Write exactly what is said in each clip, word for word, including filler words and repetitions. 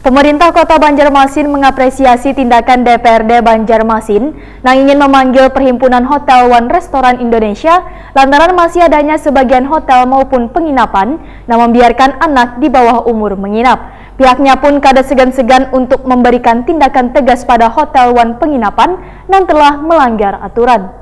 Pemerintah Kota Banjarmasin mengapresiasi tindakan D P R D Banjarmasin nang ingin memanggil Perhimpunan Hotel wan Restoran Indonesia lantaran masih adanya sebagian hotel maupun penginapan nang membiarkan anak di bawah umur menginap. Pihaknya pun kada segan-segan untuk memberikan tindakan tegas pada hotel wan penginapan nang telah melanggar aturan.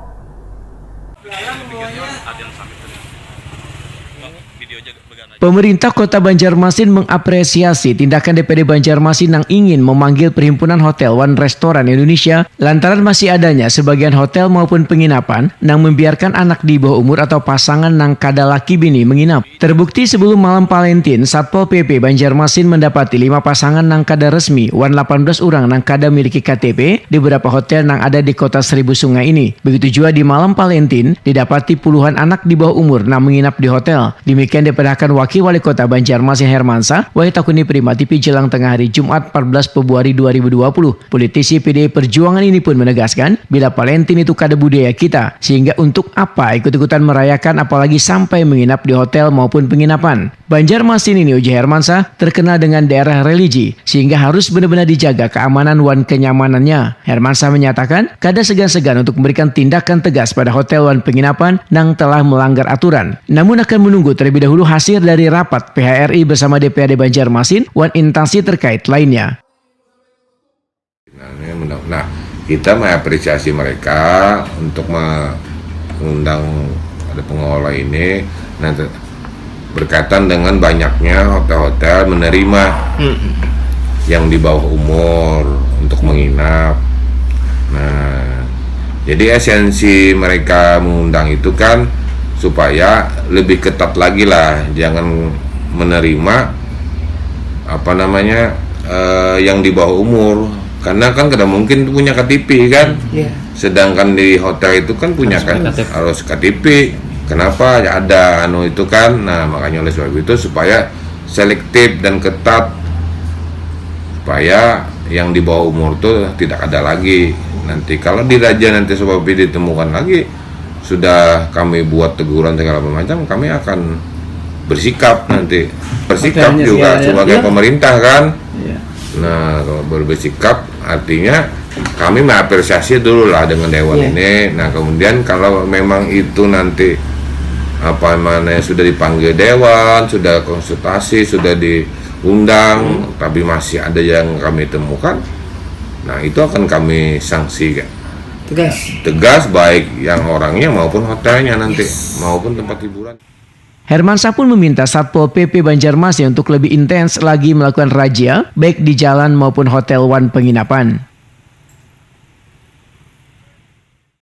Pemerintah Kota Banjarmasin mengapresiasi tindakan D P D Banjarmasin nang ingin memanggil Perhimpunan Hotel wan Restoran Indonesia lantaran masih adanya sebagian hotel maupun penginapan nang membiarkan anak di bawah umur atau pasangan nang kada laki bini menginap. Terbukti sebelum malam Valentine, Satpol P P Banjarmasin mendapati lima pasangan nang kada resmi wan delapan belas urang nang kada miliki K T P di beberapa hotel nang ada di Kota Seribu Sungai ini. Begitu jua di malam Valentine, didapati puluhan anak di bawah umur nang menginap di hotel. Demikian dipadahkan Wakil Wali Kota Banjarmasin Hermansa, wayah takuni Prima T V jelang tengah hari Jumat empat belas Februari dua ribu dua puluh. Politisi P D I Perjuangan ini pun menegaskan, bila Valentine itu kada budaya kita, sehingga untuk apa ikut-ikutan merayakan apalagi sampai menginap di hotel maupun penginapan. Banjarmasin ini, ujar Hermansa, terkenal dengan daerah religi, sehingga harus benar-benar dijaga keamanan wan kenyamanannya. Hermansa menyatakan, kada segan-segan untuk memberikan tindakan tegas pada hotel wan penginapan nang telah melanggar aturan. Namun akan menunggu terlebih dahulu hasil dari rapat P H R I bersama D P R D Banjarmasin wan instansi terkait lainnya. Nah, kita mengapresiasi mereka untuk mengundang ada pengelola ini. Nah, berkaitan dengan banyaknya hotel-hotel menerima hmm. yang di bawah umur untuk menginap. Nah, jadi esensi mereka mengundang itu kan supaya lebih ketat lagi lah, jangan menerima apa namanya eh, yang di bawah umur, karena kan kada mungkin punya K T P kan. Yeah. Sedangkan di hotel itu kan punya harus kan K T P. Harus K T P. Kenapa ada anu itu kan? Nah, makanya oleh sebab itu supaya selektif dan ketat supaya yang di bawah umur tuh tidak ada lagi. Nanti kalau diraja nanti sebab ditemukan lagi, sudah kami buat teguran segala macam, kami akan bersikap nanti. Bersikap juga ya, sebagai ya. Pemerintah kan. Ya. Nah, kalau bersikap artinya kami mengapresiasi dulu lah dengan dewan yeah. ini. Nah, kemudian kalau memang itu nanti apa namanya sudah dipanggil dewan, sudah konsultasi, sudah diundang, hmm. tapi masih ada yang kami temukan, nah itu akan kami sanksikan. Tegas. Tegas baik yang orangnya maupun hotelnya nanti yes. maupun tempat hiburan. Hermansa pun meminta Satpol P P Banjarmasin untuk lebih intens lagi melakukan razia, baik di jalan maupun hotel wan penginapan.